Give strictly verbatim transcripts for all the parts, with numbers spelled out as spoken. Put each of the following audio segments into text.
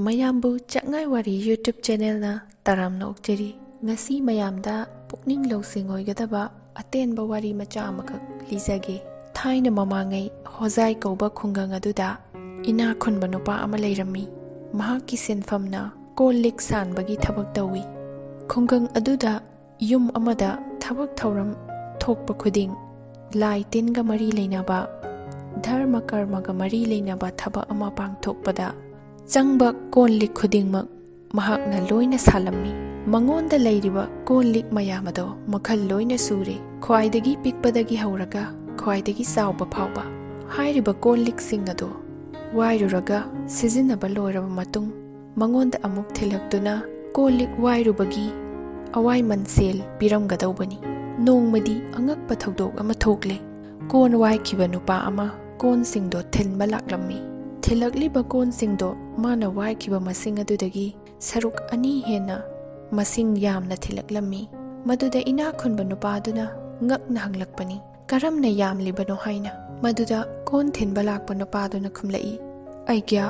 ꯃꯌꯥꯝꯕꯨ ꯆꯥꯛꯉꯥꯏ ꯋꯥꯔꯤ YouTube ꯆꯦꯅꯦꯜꯅ ꯇꯔꯥꯝꯅ ꯑꯣꯛꯆꯔꯤ꯫ ꯉꯁꯤ ꯃꯌꯥꯝꯗ ꯄꯨꯛꯅꯤꯡ ꯂꯧꯁꯤꯡ ꯑꯣꯏꯒꯗꯕ ꯑꯇꯦꯟꯕ ꯋꯥꯔꯤ ꯃꯆꯥ ꯑꯃꯈꯛ ꯂꯤꯖꯒꯦ꯫ ꯊꯥꯏꯅ ꯃꯃꯥꯡꯉꯩ ꯍꯣꯖꯥꯏ ꯀꯧꯕ ꯈꯨꯡꯒꯪ ꯑꯗꯨꯗ ꯏꯅꯥ ꯈꯨꯟꯕ ꯅꯨꯄꯥ ꯑꯃ ꯂꯩꯔꯝꯃꯤ꯫ ꯃꯍꯥꯛꯀꯤ ꯁꯤꯟꯐꯝꯅ ꯀꯣꯜ ꯂꯤꯛ ꯁꯥꯟꯕꯒꯤ ꯊꯕꯛ ꯇꯧꯏ꯫ ꯈꯨꯡꯒꯪ ꯑꯗꯨꯗ ꯌꯨꯝ ꯑꯃꯗ ꯊꯕꯛ ꯊꯧꯔꯝ ꯊꯣꯛꯄ ꯈꯨꯗꯤꯡ, ꯂꯥꯏ ꯇꯤꯟꯒ ꯃꯔꯤ ꯂꯩꯅꯕ, ꯙꯔꯃ ꯀꯔꯃꯒ ꯃꯔꯤ ꯂꯩꯅꯕ ꯊꯕꯛ ꯑꯃ ꯄꯥꯡꯊꯣꯛꯄꯗ ꯆꯪꯕ ꯀꯣꯟ ꯂꯤꯛ ꯈꯨꯗꯤꯡꯃꯛ ꯃꯍꯥꯛꯅ ꯂꯣꯏꯅ ꯁꯥꯜꯂꯝꯃꯤ꯫ ꯃꯉꯣꯟꯗ ꯂꯩꯔꯤꯕ ꯀꯣꯟ ꯂꯤꯛ ꯃꯌꯥꯝ ꯑꯗꯣ ꯃꯈꯜ ꯂꯣꯏꯅ ꯁꯨꯔꯦ, ꯈ꯭ꯋꯥꯏꯗꯒꯤ ꯄꯤꯛꯄꯗꯒꯤ ꯍꯧꯔꯒ ꯈ꯭ꯋꯥꯏꯗꯒꯤ ꯆꯥꯎꯕ ꯐꯥꯎꯕ꯫ ꯍꯥꯏꯔꯤꯕ ꯀꯣꯟ ꯂꯤꯛꯁꯤꯡ ꯑꯗꯣ ꯋꯥꯏꯔꯨꯔꯒ ꯁꯤꯖꯤꯟꯅꯕ ꯂꯣꯏꯔꯕ ꯃꯇꯨꯡ, ꯃꯉꯣꯟꯗ ꯑꯃꯨꯛ ꯊꯤꯜꯂꯛꯇꯨꯅ ꯀꯣꯜ ꯂꯤꯛ ꯋꯥꯏꯔꯨꯕꯒꯤ ꯑꯋꯥꯏꯃꯟ ꯁꯦꯜ ꯄꯤꯔꯝꯒꯗꯧꯕꯅꯤ꯫ ꯅꯣꯡꯃꯗꯤ ꯑꯉꯛꯄ ꯊꯧꯗꯣꯛ ꯑꯃ ꯊꯣꯛꯂꯦ꯫ ꯀꯣꯟ ꯋꯥꯏꯈꯤꯕ ꯅꯨꯄꯥ ꯑꯃ ꯀꯣꯟꯁꯤꯡꯗꯣ ꯊꯤꯟꯕ ꯂꯥꯛꯂꯝꯃꯤ꯫ ꯊꯤꯜꯂꯛꯂꯤꯕ ꯀꯣꯟꯁꯤꯡꯗꯣ ꯃꯥꯅ ꯋꯥꯏꯈꯤꯕ ꯃꯁꯤꯡ ꯑꯗꯨꯗꯒꯤ ꯁꯔꯨꯛ ꯑꯅꯤ ꯍꯦꯟꯅ ꯃꯁꯤꯡ ꯌꯥꯝꯅ ꯊꯤꯜꯂꯛꯂꯝꯃꯤ꯫ ꯃꯗꯨꯗ ꯏꯅꯥꯛ ꯈꯨꯟꯕ ꯅꯨꯄꯥꯗꯨꯅ ꯉꯛꯅ ꯍꯪꯂꯛꯄꯅꯤ, "ꯀꯔꯝꯅ ꯌꯥꯝꯂꯤꯕꯅꯣ?" ꯍꯥꯏꯅ꯫ ꯃꯗꯨꯗ ꯀꯣꯟ ꯊꯤꯟꯕ ꯂꯥꯛꯄ ꯅꯨꯄꯥꯗꯨꯅ ꯈꯨꯝꯂꯛꯏ, "ꯑꯩꯒ꯭ꯌꯥ,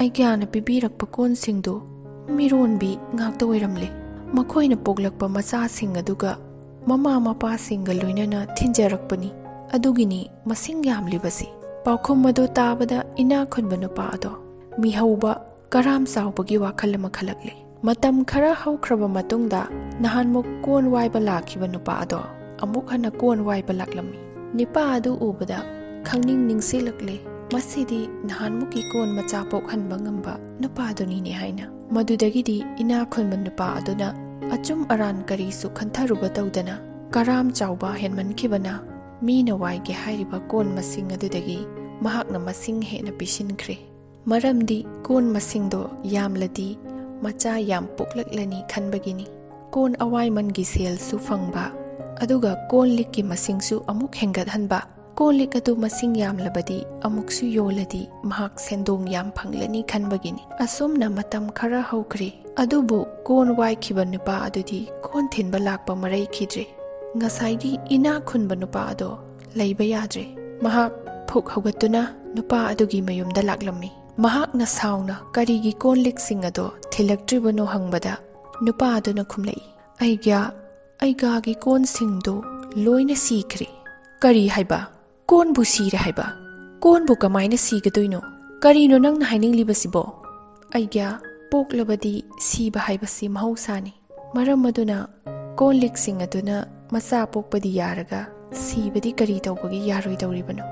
ꯑꯩꯒ꯭ꯌꯥꯅ ꯄꯤꯕꯤꯔꯛꯄ ꯀꯣꯟꯁꯤꯡꯗꯨ ꯃꯤꯔꯣꯟꯕꯤ ꯉꯥꯛꯇ ꯑꯣꯏꯔꯝꯂꯦ꯫ ꯃꯈꯣꯏꯅ ꯄꯣꯛꯂꯛꯄ ꯃꯆꯥꯁꯤꯡ ꯑꯗꯨꯒ ꯃꯃꯥ ꯃꯄꯥꯁꯤꯡꯒ ꯂꯣꯏꯅꯅ ꯊꯤꯟꯖꯔꯛꯄꯅꯤ꯫ ꯑꯗꯨꯒꯤꯅꯤ ꯃꯁꯤꯡ ꯌꯥꯝꯂꯤꯕꯁꯤ꯫" ꯄꯥꯎꯈꯨꯝ ꯑꯗꯨ ꯇꯥꯕꯗ ꯏꯅꯥꯛ ꯈꯨꯟꯕ ꯅꯨꯄꯥ ꯑꯗꯣ ꯃꯤꯍꯧꯕ ꯀꯔꯥꯝ ꯆꯥꯎꯕꯒꯤ ꯋꯥꯈꯜ ꯑꯃ ꯈꯜꯂꯛꯂꯦ꯫ ꯃꯇꯝ ꯈꯔ ꯍꯧꯈ꯭ꯔꯕ ꯃꯇꯨꯡꯗ ꯅꯍꯥꯟꯃꯨꯛ ꯀꯣꯟ ꯋꯥꯏꯕ ꯂꯥꯛꯈꯤꯕ ꯅꯨꯄꯥ ꯑꯗꯣ ꯑꯃꯨꯛ ꯍꯟꯅ ꯀꯣꯟ ꯋꯥꯏꯕ ꯂꯥꯛꯂꯝꯃꯤ꯫ ꯅꯨꯄꯥ ꯑꯗꯨ ꯎꯕꯗ ꯈꯪꯅꯤꯡ ꯅꯤꯡꯁꯤꯡꯂꯛꯂꯦ, "ꯃꯁꯤꯗꯤ ꯅꯍꯥꯟꯃꯨꯛꯀꯤ ꯀꯣꯟ ꯃꯆꯥ ꯄꯣꯛꯍꯟꯕ ꯉꯝꯕ ꯅꯨꯄꯥꯗꯨꯅꯤꯅꯦ" ꯍꯥꯏꯅ꯫ ꯃꯗꯨꯗꯒꯤꯗꯤ ꯏꯅꯥꯛ ꯈꯨꯟꯕ ꯅꯨꯄꯥ ꯑꯗꯨꯅ ꯑꯆꯨꯝ ꯑꯔꯥꯟ ꯀꯔꯤꯁꯨ ꯈꯟꯊꯔꯨꯕ ꯇꯧꯗꯅ, ꯀꯔꯥꯝ ꯆꯥꯎꯕ ꯍꯦꯟꯃꯟꯈꯤꯕꯅ ꯃꯤꯅ ꯋꯥꯏꯒꯦ ꯍꯥꯏꯔꯤꯕ ꯀꯣꯟ ꯃꯁꯤꯡ ꯑꯗꯨꯗꯒꯤ ꯃꯍꯥꯛꯅ ꯃꯁꯤꯡ ꯍꯦꯟꯅ ꯄꯤꯁꯤꯟꯈ꯭ꯔꯦ꯫ ꯃꯔꯝꯗꯤ ꯀꯣꯟ ꯃꯁꯤꯡꯗꯣ ꯌꯥꯝꯂꯗꯤ ꯃꯆꯥ ꯌꯥꯝ ꯄꯣꯛꯂꯛꯂꯅꯤ ꯈꯟꯕꯒꯤꯅꯤ꯫ ꯀꯣꯟ ꯑꯋꯥꯏꯃꯟꯒꯤ ꯁꯦꯜꯁꯨ ꯐꯪꯕ, ꯑꯗꯨꯒ ꯀꯣꯟ ꯂꯤꯛꯀꯤ ꯃꯁꯤꯡꯁꯨ ꯑꯃꯨꯛ ꯍꯦꯟꯒꯠꯍꯟꯕ꯫ ꯀꯣꯜ ꯂꯤꯛ ꯑꯗꯨ ꯃꯁꯤꯡ ꯌꯥꯝꯂꯕꯗꯤ ꯑꯃꯨꯛꯁꯨ ꯌꯣꯜꯂꯗꯤ ꯃꯍꯥꯛ ꯁꯦꯟꯗꯣꯡ ꯌꯥꯝ ꯐꯪꯂꯅꯤ ꯈꯟꯕꯒꯤꯅꯤ꯫ ꯑꯁꯨꯝꯅ ꯃꯇꯝ ꯈꯔ ꯍꯧꯈ꯭ꯔꯦ꯫ ꯑꯗꯨꯕꯨ ꯀꯣꯟ ꯋꯥꯏꯈꯤꯕ ꯅꯨꯄꯥ ꯑꯗꯨꯗꯤ ꯀꯣꯟ ꯊꯤꯟꯕ ꯂꯥꯛꯄ ꯃꯔꯩꯈꯤꯗ꯭ꯔꯦ꯫ ꯉꯁꯥꯏꯒꯤ ꯏꯅꯥꯛ ꯈꯨꯟꯕ ꯅꯨꯄꯥ ꯑꯗꯣ ꯂꯩꯕ ꯌꯥꯗ꯭ꯔꯦ꯫ ꯃꯍꯥꯛ ꯐꯨꯛ ꯍꯧꯒꯠꯇꯨꯅ ꯅꯨꯄꯥ ꯑꯗꯨꯒꯤ ꯃꯌꯨꯝꯗ ꯂꯥꯛꯂꯝꯃꯤ꯫ ꯃꯍꯥꯛꯅ ꯁꯥꯎꯅ ꯀꯔꯤꯒꯤ ꯀꯣꯟ ꯂꯤꯛꯁꯤꯡ ꯑꯗꯣ ꯊꯤꯜꯂꯛꯇ꯭ꯔꯤꯕꯅꯣ ꯍꯪꯕꯗ, ꯅꯨꯄꯥ ꯑꯗꯨꯅ ꯈꯨꯝꯂꯛꯏ, "ꯑꯩꯒ꯭ꯌꯥ, ꯑꯩꯒꯥꯒꯤ ꯀꯣꯟꯁꯤꯡꯗꯨ ꯂꯣꯏꯅ ꯁꯤꯈ꯭ꯔꯦ꯫" "ꯀꯔꯤ ꯍꯥꯏꯕ? ꯀꯣꯟꯕꯨ ꯁꯤꯔꯦ ꯍꯥꯏꯕ? ꯀꯣꯟꯕꯨ ꯀꯃꯥꯏꯅ ꯁꯤꯒꯗꯣꯏꯅꯣ? ꯀꯔꯤꯅꯣ ꯅꯪꯅ ꯍꯥꯏꯅꯤꯡꯂꯤꯕꯁꯤꯕꯣ?" "ꯑꯩꯒ꯭ꯌꯥ, ꯄꯣꯛꯂꯕꯗꯤ ꯁꯤꯕ ꯍꯥꯏꯕꯁꯤ ꯃꯍꯧꯁꯥꯅꯤ꯫ ꯃꯔꯝ ꯑꯗꯨꯅ ꯀꯣꯟ ꯂꯤꯛꯁꯤꯡ ꯑꯗꯨꯅ ꯃꯆꯥ ꯄꯣꯛꯄꯗꯤ ꯌꯥꯔꯒ ꯁꯤꯕꯗꯤ ꯀꯔꯤ ꯇꯧꯕꯒꯤ ꯌꯥꯔꯣꯏꯗꯧꯔꯤꯕꯅꯣ?"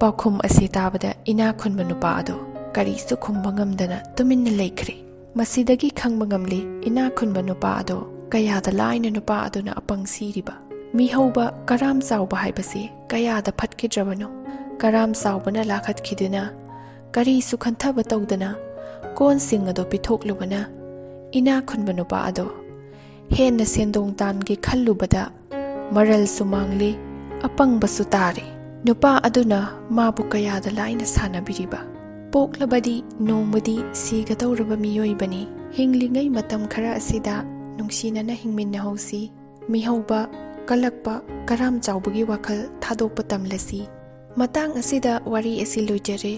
ꯄꯥꯎꯈꯨꯝ ꯑꯁꯤ ꯇꯥꯕꯗ ꯏꯅꯥꯛ ꯈꯨꯟꯕ ꯅꯨꯄꯥ ꯑꯗꯣ ꯀꯔꯤꯁꯨ ꯈꯨꯝꯕ ꯉꯝꯗꯅ ꯇꯨꯃꯤꯟꯅ ꯂꯩꯈ꯭ꯔꯦ꯫ ꯃꯁꯤꯗꯒꯤ ꯈꯪꯕ ꯉꯝꯂꯤ, ꯏꯅꯥꯛ ꯈꯨꯟꯕ ꯅꯨꯄꯥ ꯑꯗꯣ ꯀꯌꯥꯗ ꯂꯥꯏꯅ ꯅꯨꯄꯥ ꯑꯗꯨꯅ ꯑꯄꯪ ꯁꯤꯔꯤꯕ꯫ ꯃꯤꯍꯧꯕ ꯀꯔꯥꯝ ꯆꯥꯎꯕ ꯍꯥꯏꯕꯁꯤ ꯀꯌꯥꯗ ꯐꯠꯈꯤꯗ꯭ꯔꯕꯅꯣ꯫ ꯀꯔꯥꯝ ꯆꯥꯎꯕꯅ ꯂꯥꯈꯠꯈꯤꯗꯨꯅ ꯀꯔꯤꯁꯨ ꯈꯟꯊꯕ ꯇꯧꯗꯅ ꯀꯣꯟꯁꯤꯡ ꯑꯗꯣ ꯄꯤꯊꯣꯛꯂꯨꯕꯅ ꯏꯅꯥꯛ ꯈꯨꯟꯕ ꯅꯨꯄꯥ ꯑꯗꯣ ꯍꯦꯟꯅ ꯁꯦꯟꯗꯣꯡ ꯇꯥꯟꯒꯦ ꯈꯜꯂꯨꯕꯗ ꯃꯔꯜꯁꯨ ꯃꯥꯡꯂꯤ, ꯑꯄꯪꯕꯁꯨ ꯇꯥꯔꯦ꯫ ꯅꯨꯄꯥ ꯑꯗꯨꯅ ꯃꯥꯕꯨ ꯀꯌꯥꯗ ꯂꯥꯏꯅ ꯁꯥꯟꯅꯕꯤꯔꯤꯕ꯫ ꯄꯣꯛꯂꯕꯗꯤ ꯅꯣꯡꯃꯗꯤ ꯁꯤꯒꯗꯧꯔꯕ ꯃꯤꯑꯣꯏꯕꯅꯤ꯫ ꯍꯤꯡꯂꯤꯉꯩ ꯃꯇꯝ ꯈꯔ ꯑꯁꯤꯗ ꯅꯨꯡꯁꯤꯅꯅ ꯍꯤꯡꯃꯤꯟꯅꯍꯧꯁꯤ꯫ ꯃꯤꯍꯧꯕ, ꯀꯜꯂꯛꯄ, ꯀꯔꯥꯝ ꯆꯥꯎꯕꯒꯤ ꯋꯥꯈꯜ ꯊꯥꯗꯣꯛꯄ ꯇꯝꯂꯁꯤ꯫ ꯃꯇꯥꯡ ꯑꯁꯤꯗ ꯋꯥꯔꯤ ꯑꯁꯤ ꯂꯣꯏꯖꯔꯦ꯫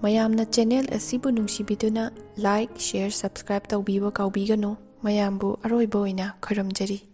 ꯃꯌꯥꯝꯅ ꯆꯦꯅꯦꯜ ꯑꯁꯤꯕꯨ ꯅꯨꯡꯁꯤꯕꯤꯗꯨꯅ like, share, subscribe ꯇꯧꯕꯤꯕ ꯀꯥꯎꯕꯤꯒꯅꯨ꯫ ꯃꯌꯥꯝꯕꯨ ꯑꯔꯣꯏꯕ ꯑꯣꯏꯅ ꯈꯨꯔꯨꯝꯖꯔꯤ꯫